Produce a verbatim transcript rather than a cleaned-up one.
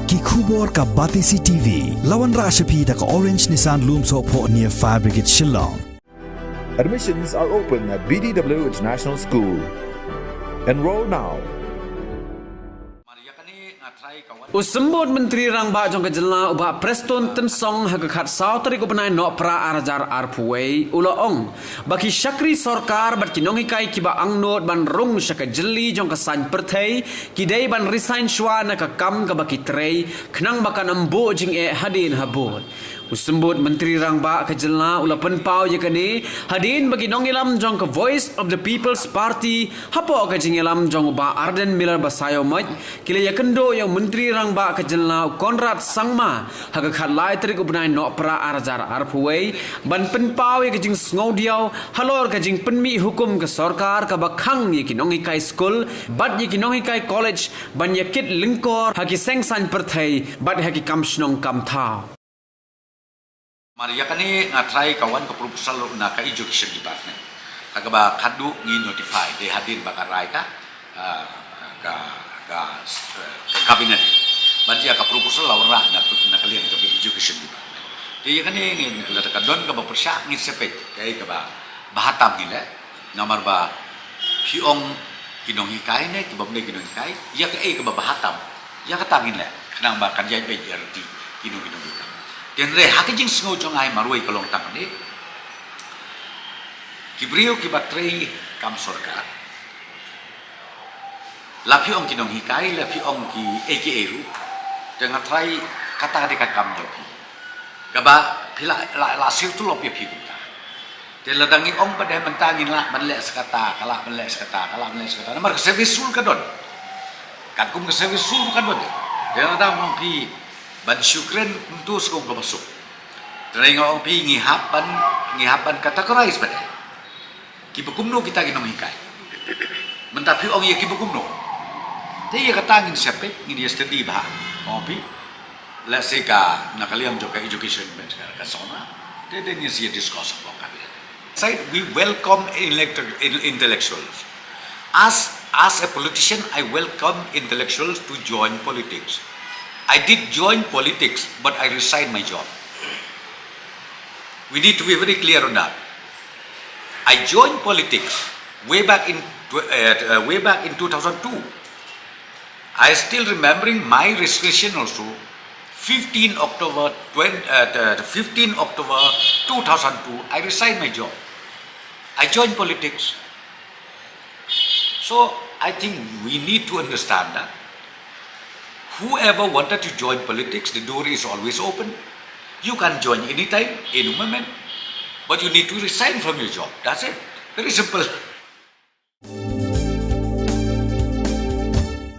Ki khubor ka Batesi T V. La wanrah sha phi da ka Orange Nissan Lumsohphoh near Fire Brigade Shillong. Admissions are open at B D W International School. Enroll now. U Symbud Myntri Rangbah jong ka jylla u Bah Prestone Tynsong ha ka khatsaw tarik u bnai Nohprah ar hajar arphew wei u la ong ba ki shakri sorkar bad ki nonghikai kiba angnud ban rung sha ka jylli jong ka saiñ pyrthei ki dei ban resign shwa na ka kam kaba ki trei khnang ba kan ym buh jingeh hadien habud. U Symbud Myntri Rangbah ka jylla u la pynpaw ïa kane hadien ba ki nongïalam jong ka Voice of the People's Party hapoh ka jingïalam jong u Bah Ardent Miller Basaiawmoit ki la ïakynduh ïa u Myntri Rangbah ka jylla u Conrad Sangma ha ka khatlai tarik u bnai Nohprah ar hajar arphew wei ban pynpaw ïa ka jingsngewdiaw halor ka jingpynmih hukum ka sorkar kaba khang ïa ki nonghikai skul bad ïa ki nonghikai college ban ïakit lyngkor ha ki seng saiñ pyrthei bad ha ki kam shnong kam thaw. Mar ïa kane nga trai ka wan ka proposal na ka education department. Ha kaba khadduh ngi notify dei hadien ba ka rai ka ah, ka ka eh, ka cabinet. Ban ïa ka proposal la wanrah na na ka liang jong ka education department. Te ïa kane ngi lada ka don kaba pyrshah ngi sepek kaei kaba bahatam ngi leh. Namar ba phi ong ki nonghikai ne ki bym dei ki nonghikai ïa kaei kaba bahatam ïa kata ngin leh khnang ba kan ïaid beit ïa riti ki nong ki nonghikai. Te hynrei ha ka jingsngew jong nga marwei ka long tang ne ki briew kiba trei kam sorkar. La phi ong ki nonghikai la phi ong ki A K A ruh. Te nga trai kata dei ka kam jong phi. Kaba phi la la la sir tu lop ïa phi kumta. Te lada ngi ong pat dei mynta ngin lah ban leh sa kata, ka lah ban leh sa kata, ka lah ban leh sa kata. Namar ka service rule ka don. Katkum ka service rule ka don. Te lada ong phi ban shu kren kumtu skum kaba suk. Te nga ong phi ngi hap ban ngi hap ban categorize pat dei. Kiba kumno kita ki nonghikai. Mynta phi ong ïa kiba kumno. Te ïa kata ngin shapek ngin ïa study bha. Ong phi. Let's say ka na ka liang jong ka education ban ka sona. Te then ngin ïa discuss about ka. Side we welcome elector- intellectuals. As as a politician I welcome intellectuals to join politics. I did join politics but I resigned my job. We need to be very clear on that. I joined politics way back in tw- uh, uh, way back in two thousand two. I still remembering my registration also. fifteen October twenty, uh, the, the fifteen October two thousand two, I resigned my job. I joined politics. So I think we need to understand that whoever wanted to join politics, the door is always open. You can join anytime, any moment, but you need to resign from your job. That's it. Very simple.